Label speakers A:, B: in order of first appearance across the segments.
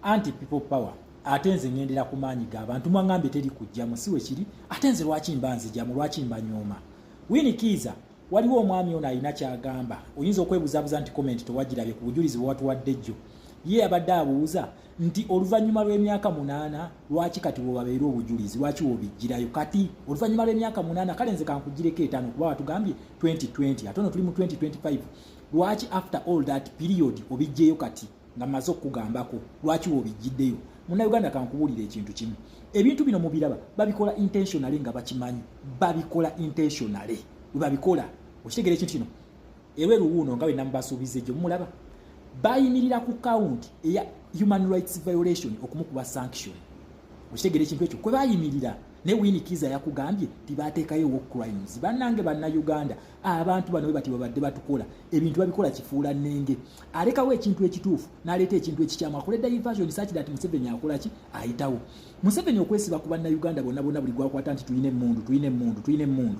A: Anti people power, ate nze ŋŋendera ku maanyi g'abantu. Mwaŋŋambye teri kujjamu, si we kiri? Ate nze lwaki mba nzijamu? Lwaki mba nyooma? Winnie Kiiza, waliwo omwami ono alina ky'agamba. Oyinza okwebuzabuza nti comment tewagirabye ku bujulizi bwe watuwadde jjo. Ye yabadde abuuza nti oluvannyuma lw'emyaka 8, lwaki kati bwebabeera obujulizi, lwaki wobijjirayo kati oluvannyuma lw'emyaka 8? Kale nze kankugireko 5, kuba watugambye 2020, ate ono tuli mu 2025. Lwaki after all that period obijjeyo kati nga mmaze okukugambako? Lwaki woobijjiddeyo? Munnayuganda, kankubuulira ekintu kimu. Ebintu bino mubiraba babikola intentionally, nga bakimanyi babikola intentionally we babikola. Okitegeera ekintu kino? Erweru wuuno, nga bwe namubasuubiza egyo, mumulaba bayimirira ku count eya human rights violation okumukuba sanction. Okitegeera ekintu ekyo kwe bayimirira? Naye Winnie Kiiza yakugambye tibateekayo war crimes. Bannange Bannayuganda, abantu bano bwe bati babadde batukola ebintu, babikola kifuula nnenge. Alekawo ekintu ekituufu n'aleeta ekintu ekikyamu, akole diversion such that Museveni akola ki? Ayitawo. Museveni okwesiba ku Bannayuganda bonna bonna, buli gwakwata nti tulina emmundu, tulina emmundu, tulina emmundu.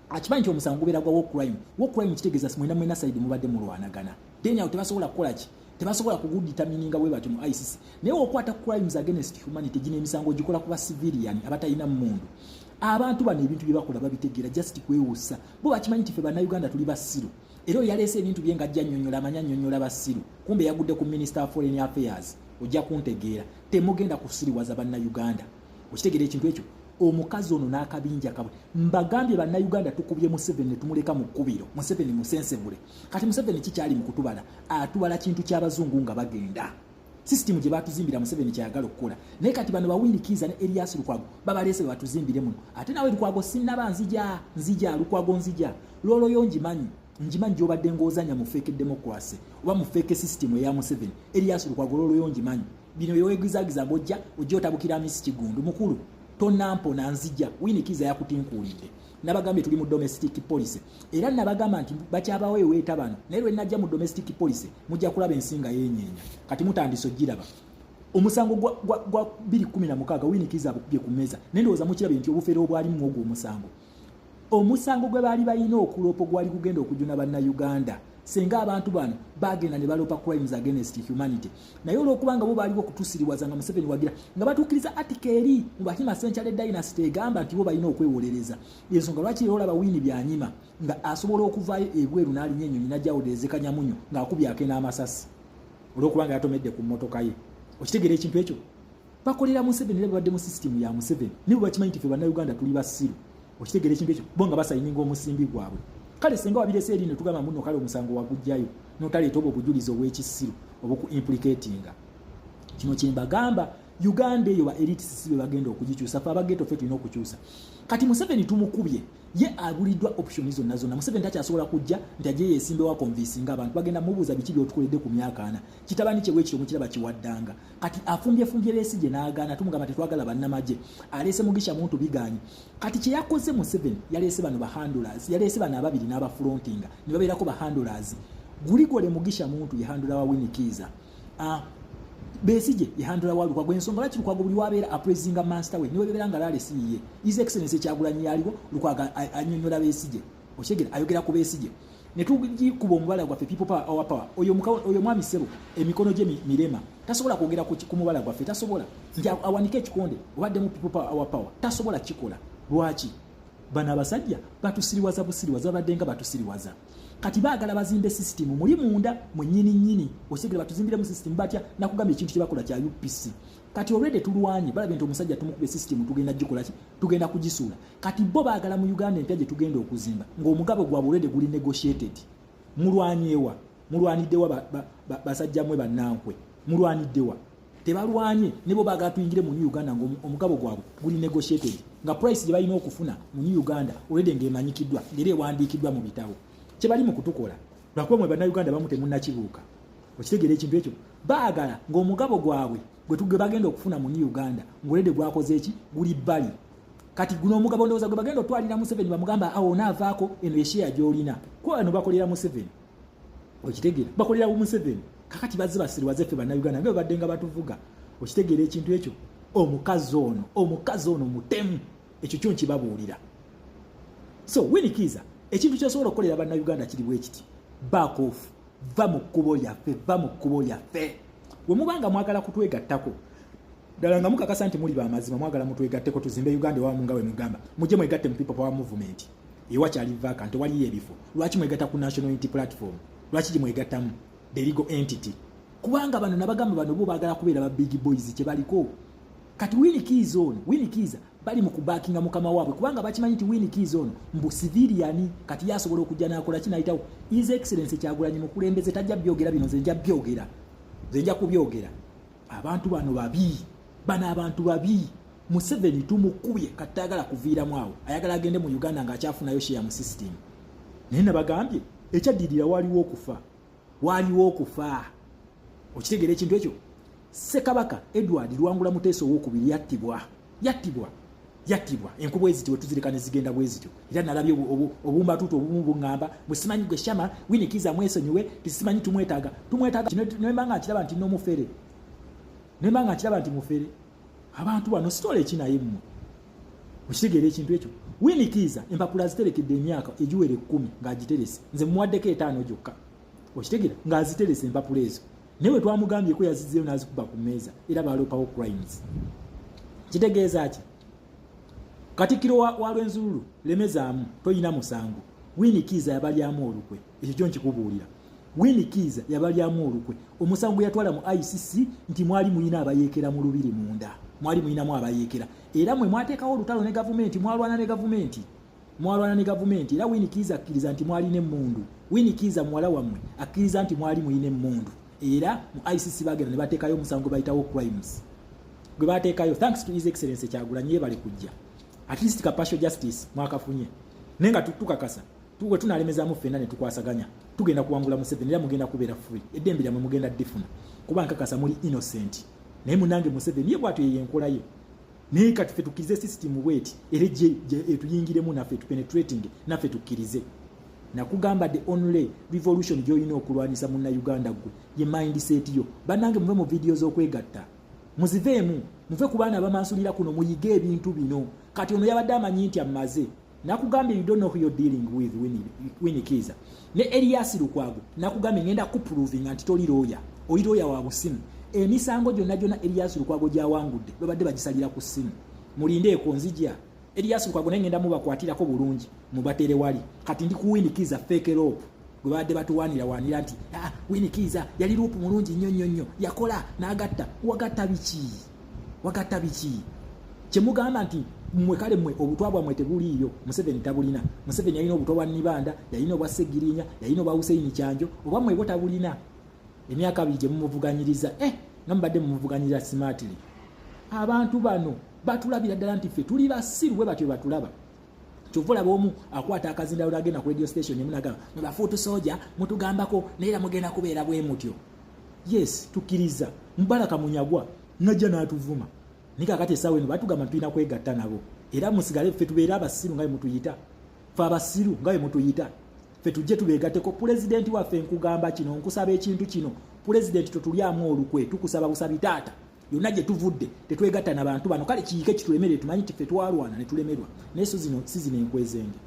A: Akimanyi nti omusango gubeera gwa war crime. War crime kitegeeza mwena mwena side mubadde mulwanagana, then awo tebasobola kukola ki? Tebasobola kugudetermininga bwe batyo mu ICC. Naye okwata crimes against humanity, gino emisango gikola kuba civilian abatalina mmundu. Abantu bano ebintu bye bakola babitegeera, just kwewusa. Bo bakimanyi nti ffe Bannayuganda tuli basiru. Era oyo yaleese ebintu bye nga ajja nnyonnyola, amanya nnyonnyola basiru, kumbe yagudde ku Minister of Foreign Affairs. Ojja kuntegeera, temugenda kusiriwaza Bannayuganda. Okitegeera ekintu ekyo? Omukazi ono n'akabinja kabwe, mbagambye Bannayuganda, tukubye Museveni ne tumuleka mu kkubiro. Museveni musensebule. Kati Museveni kikyali mu kutubala, atubala kintu ky'abazungu nga bagenda system gye batuzimbira. Museveni kyayagala okukola, naye kati bano ba Winnie Kiiza ne Erias Lukwago babaleese be batuzimbire muno. Ate nawe Lukwago, sinnaba, nzija, nzija Lukwago, nzija lwoloyo. Ngimanyi, ngimanyi gyobadde ng'ozanya mu fake democracy oba mu fake system eya Museveni. Erias Lukwago, lwoloyo ngimanyi. Bino byewegizagiza ng'ojja ojja otabukira misi Kigundu mukulu, tonampona. Nzija. Winnie Kiiza yakutinkuulidde. Nabagambye tuli mu domestic policy, era nabagamba nti bakyabawo eweeta bano, naye lwe najja mu domestic policy mujja kulaba ensi nga yenyeenya. Kati mutandise ogiraba. Omusango gwa 216, Winnie Kiiza abukubye ku mmeeza, naye ndowooza mukirabye nti obufere obwalimu ogwo omusango gwe baali balina okuloopa gwali gugenda okujuna Bannayuganda senga abantu bano bagenda ne baloopa crimes against humanity. Naye olwokubanga bo baaliwo okutusiriwaza nga Museveni wagira nga batuukiriza article eri mu Bahima Century Dynasty egamba nti bo balina okwewolereza, ensonga lwaki era olaba Winnie Byanyima nga asobola okuvaayo ebweru n'alinya ennyonyi najjawolereze Kanyamunyu ng'akubyako n'amasasi olwokubanga yatomedde ku mmotoka ye. Okitegeera ekintu ekyo? Bakolera Museveni era babadde mu system ya Museveni, naye bwe bakimanyi nti ffe Bannayuganda tuli basiru. Okitegeera ekintu ekyo? Bo nga basayininga omusimbi gwabwe. Kale senga wabirese eri ne tugamba muno, kale omusango wagujjayo notaleeta obwo obujulizi obw'ekisiru obuku implicatinga. Kino kyembagamba, Uganda eyo ba elite sisi be bagenda okugikyusa. Fe abaghetto ffe tulina okukyusa. Kati Museveni tumukubye, ye abuliddwa option zonna zonna. Museveni takyasobola kujja nti ajje yesimbewo aconvincinga abantu. Bagenda mubuuza biki byotukoledde ku myaka 40? Kitabani kye bwekityo mukiraba kiwaddanga. Kati afumbyefumbye Besigye n'agaana, tumugamba tetwagala bannamagye. Aleese Mugisha Muntu, biganye. Kati kye yakoze Museveni, yaleese bano bahandlers, yaleese bano ababiri n'abafrontinga ne babeerako bahandlers. Guligole Mugisha Muntu ye handler wa Winnie Kiiza, Besigye ye handler wa Lukwago. Ensonga lwaki Lukwago buli wabeera apraisinga master we, niwe bebeera nga laale si yiye. His Excellence Kyagulanyi yaliwo, Lukwago annyonnyola Besigye. Okyegera? Ayogera ku Besigye ne tugikuba omubala gwaffe, people power, our power. Oyo mwami ssebo emikono gye mirema, tasobola kwogera ku mubala gwaffe, tasobola nti awanike ekikonde obaddemu people power, our power, tasobola kikola. Lwaki? Bano abasajja batusiriwaza busiriwaza, babadde nga batusiriwaza. Kati baagala bazimbe system muli munda mwennyini nnyini. Osigere batuzimbiremu system batya? Nakugambye ekintu kyebakola kya UPC. Kati already tulwanye, balabye nti omusajja tumukubye, system tugenda gikola ki? Tugenda kugisuula. Kati bo baagala mu Uganda empya gye tugenda okuzimba ng'omugabo gwabwe already guli negotiated. Mulwanyewa? Mulwaniddewa? Basajja mmwe bannankwe, mulwaniddewa? Tebalwanye. Ne bo baagala tuyingire mu new Uganda nga omugabo gwabwe guli negotiated, nga price gye balina okufuna mu new Uganda already ng'emanyikiddwa, ng'era ewandiikiddwa mu bitabo. Kye bali mu kutukola, lwakuba mwe Bannayuganda bamu temunnakibuuka. Okitegeera ekintu ekyo? Baagala ng'omugabo gwabwe gwe bagenda okufuna mu new Uganda ng'already gwakoze eki? Guli bbali. Kati guno omugabo ndowooza gwe bagenda otwalira Museveni, bamugamba awo onaavaako eno esheya gy'olina, kuba bano bakolera Museveni. Okitegeera? Bakolera Museveni. Kakati bazze basiriwaze ffe Bannayuganda nga babadde nga batuvuga. Okitegeera ekintu ekyo? Omukazi ono mutemu, ekyo kyo nkibabuulira. So Winnie Kiiza, ekintu kyosobola okukolera Bannayuganda kiri bwe kiti: back off, va mu kkubo lyaffe, va mu kkubo lyaffe. We muba nga mwagala kutwegattako ddala nga mukakasa nti muli bamazima, mwagala mutwegatteko tuzimbe Uganda ewamu nga bwe mugamba, mujje mwegatte mu People Power Movement. Ewakyali vacant, waliyo ebifo. Lwaki mwegatta ku National Unity Platform? Lwaki gimwegattamu the legal entity? Kubanga bano nabagamba, bano bo baagala kubeera ba big boys kye baliko kati. Winnie Kiiza ono, Winnie Kiiza bali mu kubackinga mukama waabwe, kubanga bakimanyi nti Winnie Kiiza ono mbu civilian, kati yasobola okujja n'akola ki, nayitawo. His Excellence Kyagulanyi mukulembeze, tajja byogera bino. Nze nja byogera, nze nja kubyogera. Abantu bano babi, bano abantu babi. Museveni tumukubye, kati tayagala kuviiramu awo, ayagala agende mu Uganda ng'akyafunayo share mu system. Naye nabagambye ekyaddirira waliwo okufa, waliwo okufa. Okitegeera ekintu ekyo? Ssekabaka Edward Lwangula Muteesa Owokubiri yattibwa, yattibwa, yattibwa. Enkuba ezityo wetuzireka ne zigenda bwe zityo. Era nalabye obumbatuutu obumu buŋŋamba, "Musimanyi gwe Shama, Winnie Kiiza mwesonyiwe, tisimanyi tumwetaaga, tumwetaaga." Nemba nga nkiraba nti nomufere, nemba nga nkiraba nti mufere. Abantu bano sitoola ekinaye mmwe. Okitegeera ekintu ekyo? Winnie Kiiza empapula aziterekedde emyaka egiwera 10 ng'agiterese. Nze muwaddeko 5 gyokka. Okitegeera? Ng'aziterese empapula ezo, naye bwe twamugambyeko yazizzeyo n'azikuba ku mmeeza. Era baloopawo crimes. Kitegeeza ki? Katikkiro wa Lwenzululu, lemezaamu, toyina musango. Winnie Kiiza yabalyamu olukwe, ekyo kyo nkikubuulira. Winnie Kiiza yabalyamu olukwe. Omusango gwe yatwala mu ICC nti mwali muyina abayeekera mu lubiri munda, mwali muyinamu abayeekera, era mwe mwateekawo olutalo ne gavumenti, mwalwana ne gavumenti, mwalwana ne gavumenti. Era Winnie Kiiza akkiriza nti mwalina emmundu. Winnie Kiiza muwala wammwe akkiriza nti mwali muyina emmundu. Era mu ICC bagenda ne bateekayo omusango gwe bayitawo crimes gwe bateekayo. Thanks to His Excellence Kyagulanyi, yebale kujja. At least ka partial justice mwakafunye, naye nga tukakasa we tunalemezaamu ffenna ne tukwasaganya, tugenda kuwangula Museveni, era mugenda kubeera free, eddembe lyammwe mugenda ddifuna, kuba nkakasa muli innocent. Naye munange Museveni ye bwatyo, yeyo enkola ye. Naye kati ffe tukkirize system bweti era ejje etuyingiremu naffe, tupenetrating naffe tukkirize. Nakugamba, the only revolution gy'olina okulwanyisa Munnauganda gwe ye mindset yo. Bannange, muve mu vidiyo z'okwegatta, muziveemu, muve ku baana abamansulira kuno, muyige ebintu bino. Kati ono yabadde amanyi nti ammaze. Nakugambye, you don't know who you're dealing with. Winnie Kiiza ne Elias Lukwago, nakugambye ngenda kuprovinga nti toli looya, oli looya wa busimu. Emisango gyonna gyonna Elias Lukwago gyawangudde babadde bagisalira ku ssimu. Mulindeeko, nzija. Elias Lukwago naye ngenda mubakwatirako bulungi, mubatere wali. Kati ndi ku Winnie Kiiza, fake LOP gwe babadde batuwaanira waanira nti, "Ah, Winnie Kiiza yali LOP mulungi nnyo nnyo nnyo, yakola n'agatta." Wagatta biki? Wagatta biki? Kyemugamba nti mmwe kale mmwe obutwa bwammwe tebuliiyo, Museveni tabulina. Museveni yalina obutwa bwa Nibanda, yalina obwa Segirinya, yalina obwa Huseini Kyanjo, obwammwe bwo tabulina. Emyaka 2 gye mumuvuganyiriza, nga mubadde mumuvuganyiriza smartly. Abantu bano batulabira ddala nti ffe tuli basiru, bwe batyo batulaba. Kyova olaba omu akwata akazindalo agenda ku radio station emu nagamba, "Mwe ba foot soldier mutugambako, naye era mugenda kubeera bwe mutyo." Yes, tukkiriza. Mubaraka Munyagwa najja n'atuvuma, naye kakati essaawa eno batugamba tulina kwegatta nabo. Era musigale, ffe tubeere abasiru nga bwe mutuyita, ffe abasiru nga bwe mutuyita, ffe tujje tubeegatteko. Pulezidenti waffe, nkugamba kino, nkusaba ekintu kino. Pulezidenti, totulyamu olukwe, tukusaba busabi taata. Yonna gye tuvudde tetwegatta na bantu bano. Kale kiyiike kitulemere, tumanyi nti ffe twalwana ne tulemerwa, naye so zino si zino enkwezenge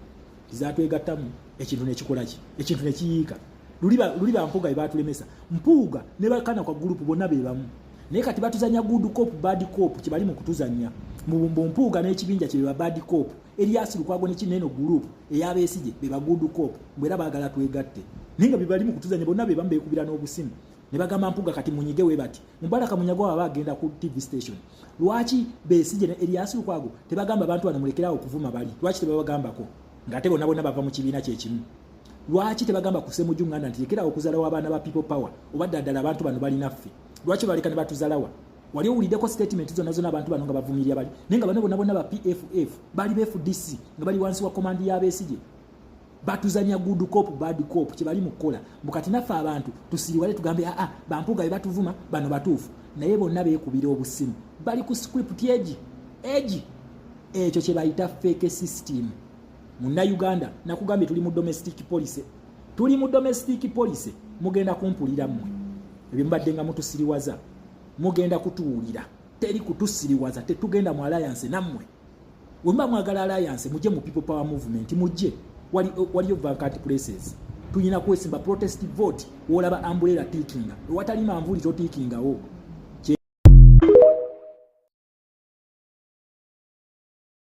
A: tizatwegattamu. Ekintu nekikola ki? Ekintu nekiyiika. Luli bampuuga be batulemesa. Mpuuga ne bakana kwa group bonna be bamu, naye kati batuzanya good cop, bad cop. Kibali mu kutuzanya mu Mpuuga n'ekibinja kye ba bad cop, Erias Lukwago ne kineno group ey'Abesigye be ba good cop, mbwe era baagala twegatte, naye nga bebali mu kutuzanya bonna be bamu, beekubira n'obusimu ne bagamba Mpuuga kati munyige we bati. Mubaraka Munyagwa waba agenda ku TV station, lwaki Besigye ne Erias Lukwago tebagamba abantu bano mulekerawo okuvuma bali? Lwaki tebabagambako ng'ate bonna bonna bava mu kibiina kyekimu? Lwaki tebagamba ku Ssemujju Nganda nti lekerawo okuzalawo abaana ba People Power, oba ddala abantu bano balinaffe? Lwaki baleka ne batuzalawa? Wali owuliddeko statement zonna zonna abantu bano nga bavumirira bali, naye nga bano bonna bonna ba PFF bali ba FDC nga bali wansi wa command y'Abesigye? Batuzanya good cop, bad cop kyebali mu kukola. Mukati naffe abantu tusiriwale, tugambe, "Aa, bampuuga be batuvuma bano batuufu," naye bonna beekubira obusimu, bali ku script egi egi. Ekyo kye bayita fake system. Munnayuganda, nakugambye tuli mu domestic policy, tuli mu domestic policy. Mugenda kumpulira mmwe ebyo mubadde nga mutusiriwaza, mugenda kutuwulira. Teri kutusiriwaza, tetugenda mu alliance nammwe. Bwe muba mwagala alliance, mujje mu People Power Movement, mujje, waliyo vacant places. Tulina kwesimba protest vote. Wolaba umbrella, tiikinga. Ewatali manvuuli, totiikingawo.